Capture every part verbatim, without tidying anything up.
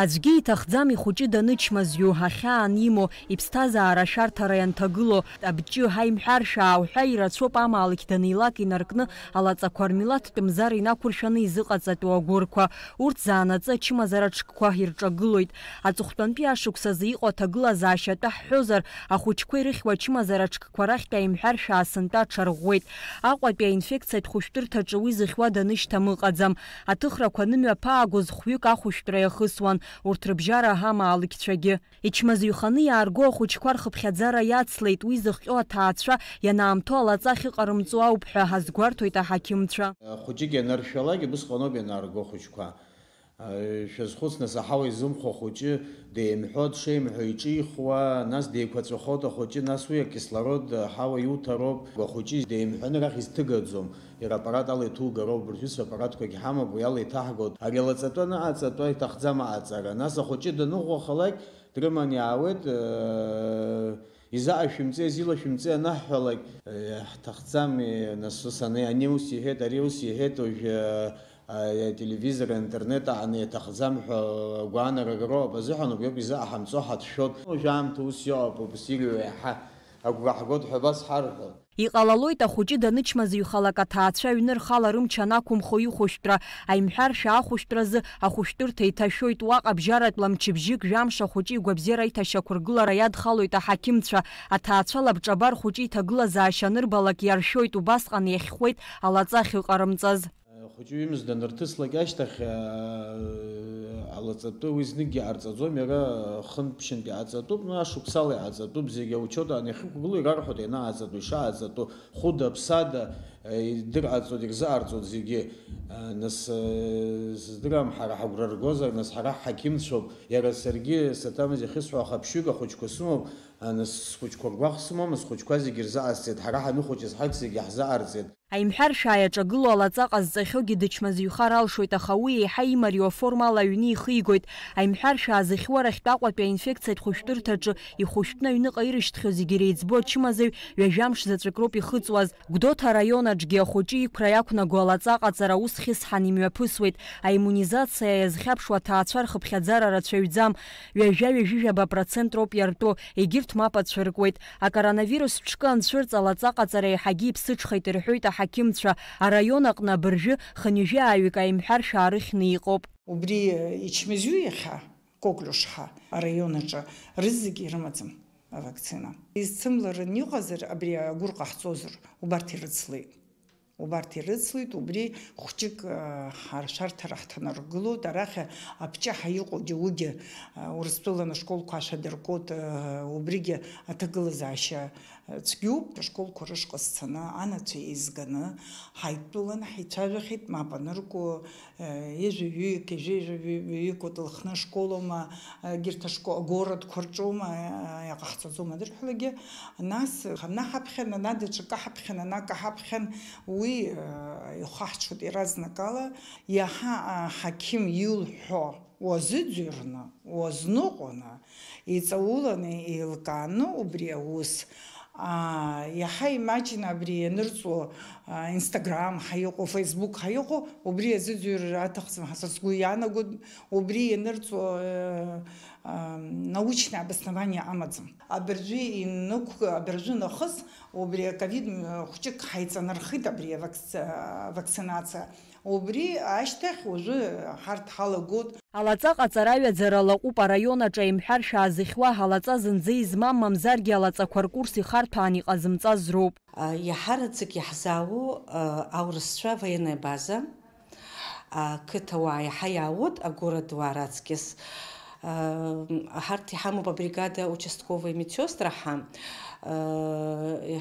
Аӡәгьы иҭахӡам ихәыҷы данычмазаҩу, ахьаа анимоу, иԥсҭазаара ашәарҭара ианҭагылоу, абҷы, ҳаимҳәаршәаа уҳәа ирацәоуп амаалықь данеилак инаркны алаҵақәа рмилаҭтә мзар инақәыршәаны изыҟаҵатәу агәырқәа. Урҭ заанаҵы ачымазара ҽкқәа ирҿагылоит. Аҵыхәтәантәи ашықәсазы иҟоу аҭагылазаашьа атәы ҳҳәозар, ахәыҷқәа ирыхьуа ачымазара ҽкқәа рахьтә аимҳәаршәаа сынтәа аҽарӷәӷәеит. Аҟәатәи аинфекциатә хәышәтәырҭаҿы уи зыхьуа данышьҭам ыҟаӡам. Аҭыхрақәа нымҩаԥаагоз хәҩык ахәышәтәра иахысуан, урҭ рыбжьара амаалықьцәагьы. Ичмазаҩханы иаарго ахәыҷқәа рхыԥхьаӡара иацлеит, уи зыхҟьо аҭаацәа ианаамҭоу алаҵа ахьыҟарымҵо ауп ҳәа азгәарҭоит аҳақьымцәа. Хәыҷык ианаршәалак, убысҟаноуп ианаарго ахәыҷқәа. Шәазхәыц, нас, аҳауа изымхәо ахәыҷы деимҳәо, дшеимҳәо иҿихуа, нас деиқәаҵәахоит ахәыҷы, нас уи акислород аҳауа иуҭароуп. Ахәыҷы деимҳәаны арахь изҭыгаӡом, иара аппарат ала иҭугароуп, абыржәы аппаратқәагь ҳамоуп, уи ала иҭаҳгоит. Ари алаҵатәы анаҟаҵатәы иҭахӡам аҟаҵара, нас ахәыҷы даныӷәӷәахалак, дрыман иаауеит, э, изаашәымҵеи, изилашәымҵеи анаҳҳәалак, э, ҳҭахӡами, нас ус ани, ани ус иҳәеит, ари ус иҳәеит, уажәы, э, ателевизор, аинтернет аҟны иаҭахӡам ҳәа агәаанарагара ыҟоуп азыҳәан, убриоуп изаҳамҵо ҳацәшәоит. Уажәы аамҭа ус иҟоуп, убас ирҩуа иаҳа агәра ҳгоит ҳәа абас ҳарҳәоит. Иҟалалоит, ахәыҷы данычмазаҩхалак аҭаацәа аҩны рхала рымч анақәымхо ихәышәтәра, аимҳәаршәа ахәышәтәразы ахәышәтәырҭа иҭашәоит, уаҟа бжьаратәла мчыбжьык, жәамш ахәыҷы игәабзиара аиҭашьақәыргылара иадхалоит аҳақьымцәа, аҭаацәа лабҿаба рхәыҷы иҭагылазаашьа анырбалак иаршәоит, убасҟан иахьхәеит алаҵа ахьыҟарымҵаз. Ахәыҷы ҩымз данырҭыслак ашьҭахь, алаҵатәы уи зныкгьы ҟарҵаӡом, иара хынтә-ԥшьынтә иҟаҵатәуп, ну, ашықәсала иҟаҵатәуп, зегьы аучёт аан иахьықәгылоу ирарҳәоит ианаҟаҵатәу, ишаҟаҵатәу, хәыда, ԥсада, идырҟаҵоит, ирзыҟарҵоит зегьы. Нас, сыздырам, ҳара ҳагәра ргозар, нас ҳара ҳҳақьымцәоуп, иара саргьы саҭамыз иахьысҳәо ахәыҷык ахәыҷқәа сымоуп, нас схәыҷқәа ргәаӷ сымоума, схәыҷқәа зегьы рзыҟасҵеит, ҳара ҳаныхәыҷыз ҳарҭ зегьы ҳзыҟарҵеит. Аимҳәаршәаа иаҿагылоу алаҵа ҟазҵахьоугьы дычмазаҩхар алшоит, аха уи еиҳа имариоу аформала аҩны ихигоит. Аимҳәаршәаа зыхьуа рахьтә Аҟәатәи аинфекциатә хәышәтәырҭаҿы ихәышәтәны аҩныҟа ирышьҭхьоу зегьы иреиҵбу ачымазаҩ ҩажәа мш заҵәык роуп ихыҵуаз. Гәдоуҭа араион аҿгьы ахәыҷы иқәра иақәнаго алаҵа аҟаҵара ус хьысҳан имҩаԥысуеит. Аиммунизациа иазхьаԥшуа аҭаацәа рхыԥхьаӡара рацәаҩӡам, ҩажәа-ҩажәижәаба процент роуп иартәу, егьырҭ мап ацәыркуеит. Акоронавирус ҽкы анцәырҵ алаҵа ҟаҵара еиҳагьы иԥсыҽхеит рҳәоит аҳақьымцәа. Араион аҟны абыржәы хынҩажәи ааҩык аимҳәаршәаа рыхьны иҟоуп. Убри ичмазаҩ иахьа, Коклюш ҳәа араион аҿы, рызегьы ирымаӡам авакцина. Изцымларан иҟазар, абри агәыр ҟаҳҵозар, убарҭ ирыцлеит. Убарҭ ирыцлеит, убри хәҷык, а, ҳаршәарҭара ҳҭанаргылоит, арахь абҷаҳа иҟоу џьоукгьы, а, Урыстәылан ашколқәа ашәа дыркуеит, а, убригьы аҭагылазаашьа, а, цәгьоуп. Ашколқәа рышҟа сцаны, анацәа еизганы, ҳаидтәаланы ҳаицәажәахьеит, мап анырку, ҩажәаҩык, ҩажәаҩык уҭылхны ашколоума, егьырҭ ашко-, агородқәа рҿоума, иҟаҳҵаӡом анырҳәалакгьы, нас ана ҳаԥхьан, ана даҽакы ҳаԥхьан, ана акы ҳаԥхьан, уи ихаҳҽуеит иаразнакала, иаҳа аҳақьым илҳәо уазыӡырҩны, уазныҟәаны, иҵауланы, еилкааны убри аус, аа, иаҳа имаҷны абри ианырҵо, аа, Instagram ҳәа иҟоу, Facebook ҳәа иҟоу, убри азыӡырҩра аҭахӡам ҳәа са сгәы иаанагоит, убри ианырҵо, э, аа, научное обоснование амаӡам. Абыржәы инықәк-, абыржәы нахыс убри аковид хәҷык ҳаиҵанархеит абри авакци-, авакцинациа. Убри ашьҭахь уажәы ҳарҭ ҳалагоит. Алаҵа ҟаҵара аҩаӡара лаҟәуп араион аҿы аимҳәаршәаа зыхьуа, алаҵа зынӡа измам, мамзаргьы алаҵақәа ркурс ихарҭәаан иҟазымҵаз роуп. Иаҳараӡак иаҳзаауоу аурысцәа военная база, ақыҭауаа иаҳа иаауеит, агородуаа раҵкьыс. Ҳарҭ иҳамоуп абригада участковый медсестраа ҳәа.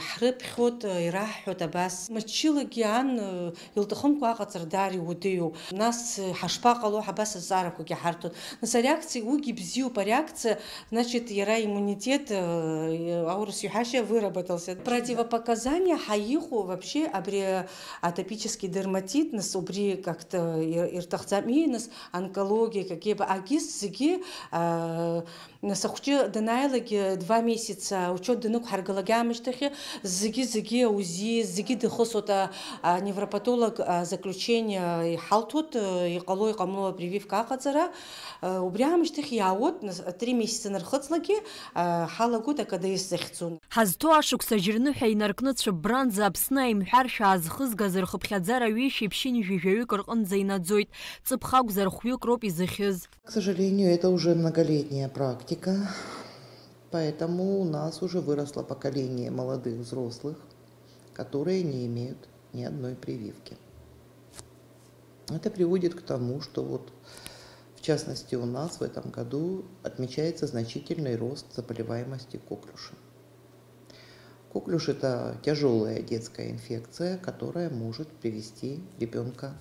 Ҳрыԥхьоит, ираҳҳәоит абас. Мчылагьы ан, илҭахымкәа аҟаҵара даара иуадаҩу. Нас ҳашԥаҟало, ҳабас азҵаарақәагьы ҳарҭоит. Нас ареакциа, уигьы бзиоуп, ареакциа, значит, иара иммунитет, аурыс иҳәашьа, выработался. Противопоказания ҳәа иҟоу вообще абри атопический дерматит, нас убри как-то ир-, ирҭахӡам, и, нас онкология, какие бы, агьыс зегьы Нас ахәҷы данааилак, два месяца учет данықәҳаргылак аамышьҭахь, зегьы-зегьы аузи, зегьы дыхысуеит, а, а, невропатолог, а, заключение иҳалҭоит, а, иҟало-иҟамло апрививка аҟаҵара. А, убри аамышьҭахь иаауеит, нас, три месяца нархыҵлакгьы, а, ҳалагоит акадаист захьӡу. Ҳазҭоу ашықәс ажьырныҳәа инаркны цәыббранӡа Аԥсны аимҳәаршәа аазхызгаз рхыԥхьаӡара ҩышәи ԥшьынҩажәи жәаҩык рҟынӡа инаӡоит, ҵыԥх акәзар хәҩык роуп изыхьыз. К сожалению, это уже многолетняя практика, поэтому у нас уже выросло поколение молодых взрослых, которые не имеют ни одной прививки. Это приводит к тому, что вот, в частности, у нас в этом году отмечается значительный рост заболеваемости коклюшем. Коклюш — это тяжелая детская инфекция, которая может привести ребенка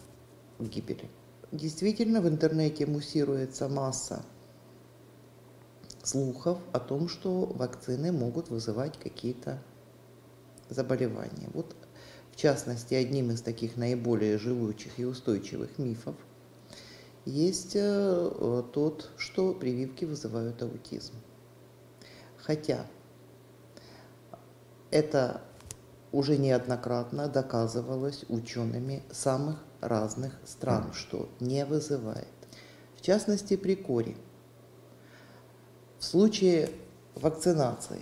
к гибели. Действительно, в интернете муссируется масса слухов о том, что вакцины могут вызывать какие-то заболевания. Вот, в частности, одним из таких наиболее живучих и устойчивых мифов есть э, тот, что прививки вызывают аутизм. Хотя это уже неоднократно доказывалось учеными самых разных стран, что не вызывает. В частности, при коре. В случае вакцинации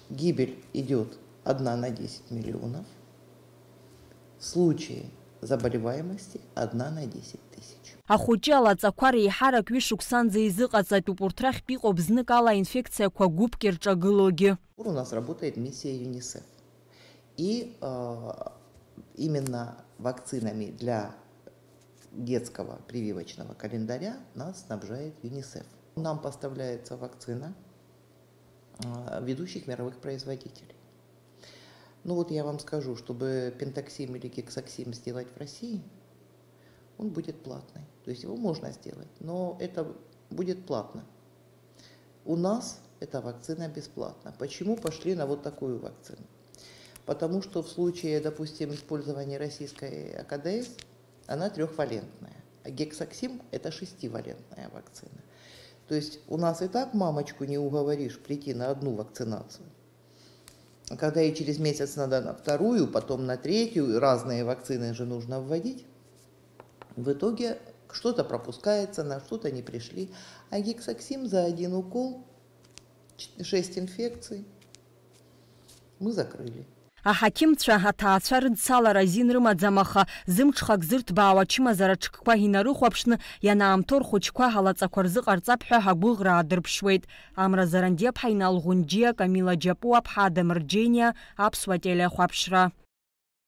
гибель идет одна на десять миллионов, в случае заболеваемости одна на десять тысяч. Ахәыҷы алаҵақәа реиҳарак ҩышықәсанӡа изыҟаҵатәуп, урҭ рахьтә иҟоуп зныкала аинфекциақәа гәыԥк ирҿагылогьы. У нас работает миссия ЮНИСЕФ. И э, именно вакцинами для детского прививочного календаря нас снабжает ЮНИСЕФ. Нам поставляется вакцина э, ведущих мировых производителей. Ну вот я вам скажу, чтобы пентаксим или гексаксим сделать в России, он будет платный. То есть его можно сделать, но это будет платно. У нас эта вакцина бесплатна. Почему пошли на вот такую вакцину? Потому что в случае, допустим, использования российской А К Д С, она трехвалентная. А гексаксим — это шестивалентная вакцина. То есть у нас и так мамочку не уговоришь прийти на одну вакцинацию. А когда ей через месяц надо на вторую, потом на третью, разные вакцины же нужно вводить, в итоге что-то пропускается, на что-то не пришли. А гексаксим за один укол, ч- шесть инфекций, мы закрыли. Аҳақьымцәа, аҭаацәа рыдцалара азин рымаӡам, аха зымҽхак зырҭбаау ачымазара ҽкқәа инарыхәаԥшны, ианаамҭоу рхәыҷқәа алаҵақәа рзыҟарҵап ҳәа агәыӷра аадырԥшуеит. Амра Зарандиаԥҳа, Инал Ӷәынџьиа, Камила Џьапуаԥҳа, Адамыр Џьениа, Аԥсуа телехәаԥшра.